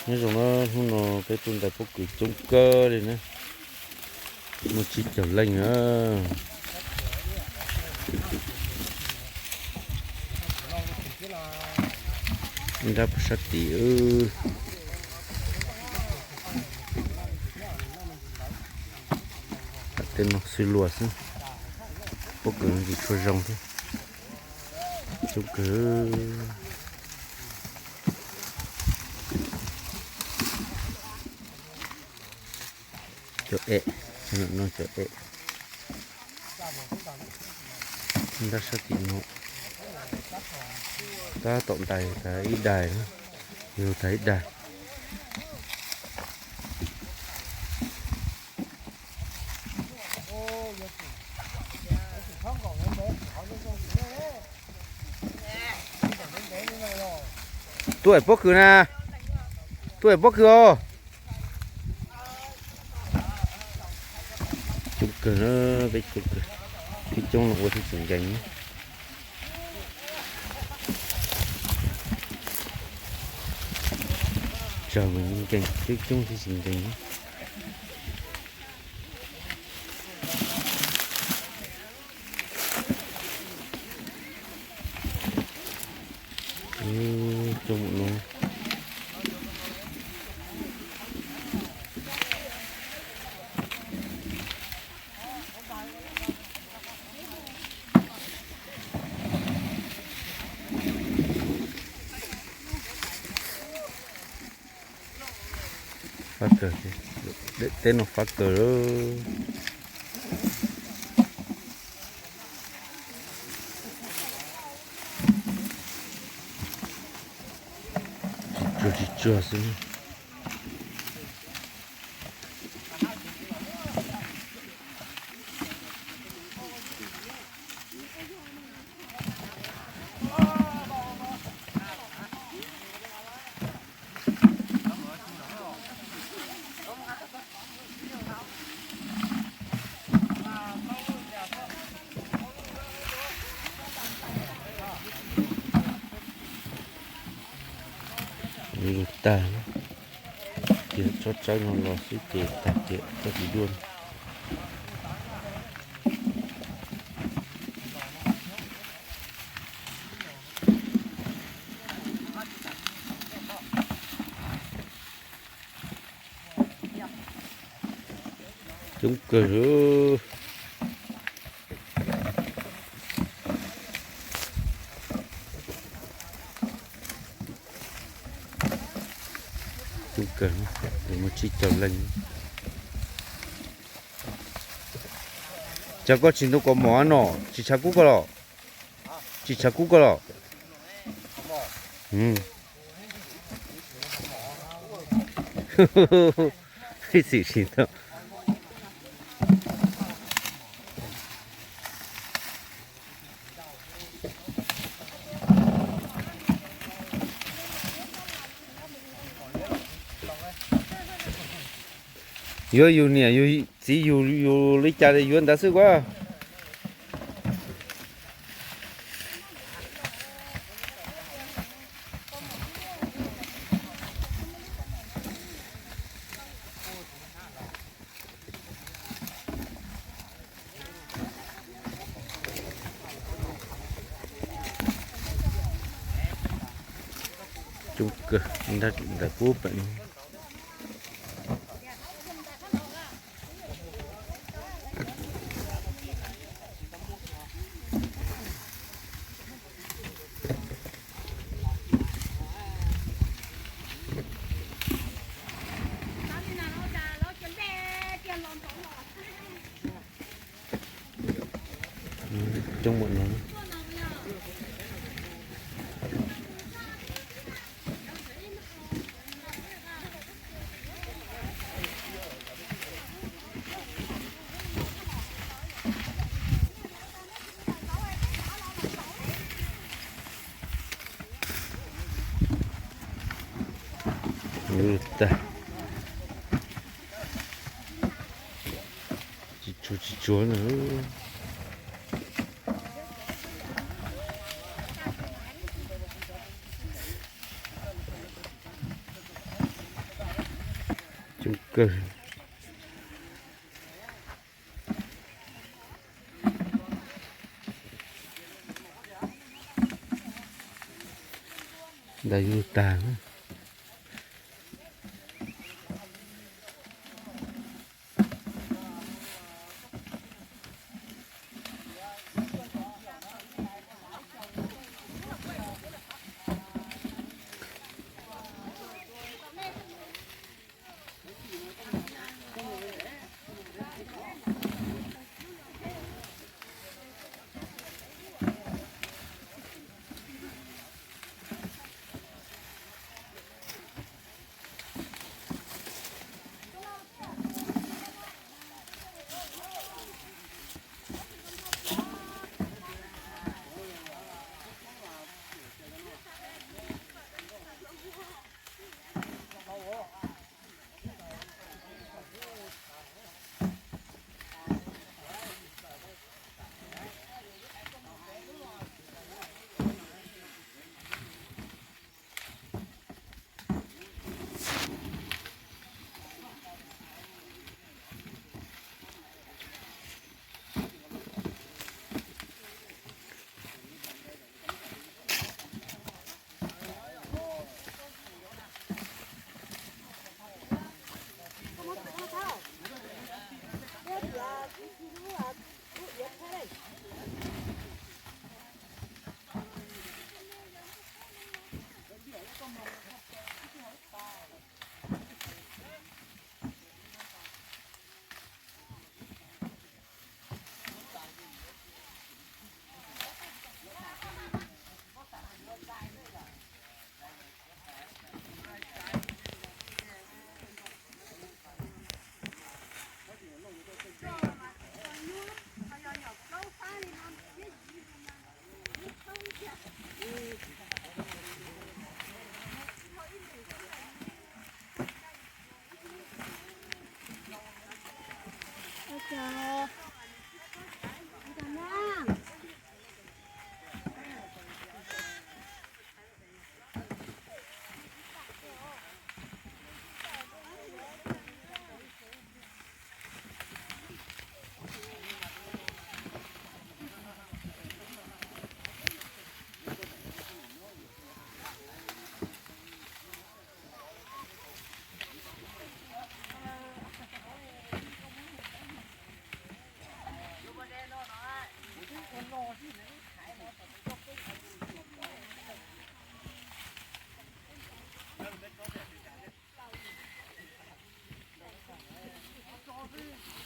Nyob zoo na, hnub no peb tuaj ntais pob kws coob kawg li na, muaj tsib caug leej na. Nrab puag sab tid, tej no xwb luag xwb, pob kws tsis tshua zoo thiab, coob kawg. Cov ev, no cov ev, nrab sab tim no, tab tom ntais tas ib daig, yug tas ib daig. Tuaj pob kws na, tuaj pob kws os. Coob kawg, peb coob kawg, peb coob no ua tsis tsis nkees. Tsawg mas nkees, coob coob tsis tsis nkees. Coob no. Fab kawg, daim teb no fab kawg. Tsis tsuag tsis tsuag xwb. Tag, ces tsob tsawb no los xwb ces tag, ces tsis dua. Coob kawg. Coob kawg, muaj tsib caug leej. Cas koj tsis ntaus kaus mom no, tsis tshav kub koj los? Tsis tshav kub koj los? Ib txwm tsis tau. Yuav yus niam yus txiv yus, yus li cas yuav ntawd xwb as. Coob kawg, ntawm pub pem. Coob npaum no. Tag, tsis tshua tsis tshua na. Coob kawg. Ntas yug tag.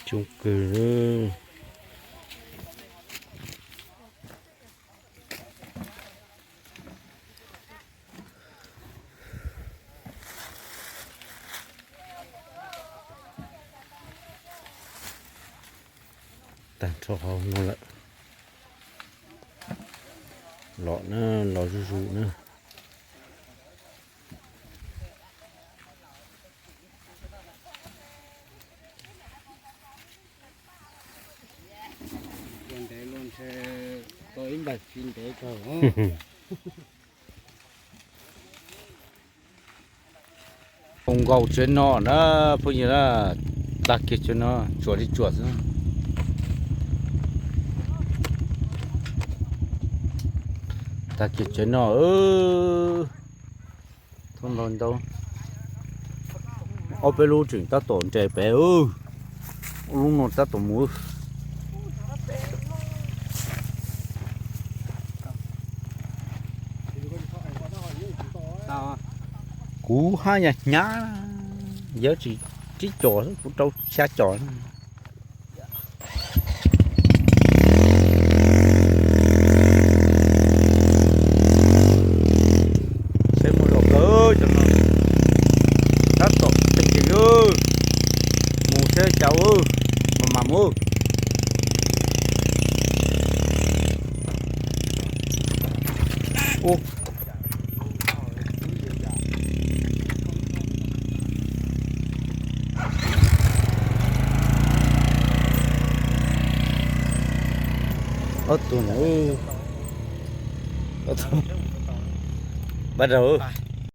Coob kawg. Tag nrho hauv no lawm. Los na, los zuj zus na. Ua ntev luaj ntshe tau ib npag tsis ntev kawg. Zoo nkaus tsev no na, phooj ywg na, tag kiag tsev no, tsuas li tsuas xwb. Tag kiag tsev no, thoob ntau ntau. Ob peb lub tseem tab tom nres pem, lub no tab tom mus. Kuv haj yam hnyav, yawv tsis tsib cos, kuv rau xya cos. Seb muaj zog kawg cov no, tab tom teeg ces mus seb cas, mas mas mus. Ua, ob tug na, ob tug, pab rau.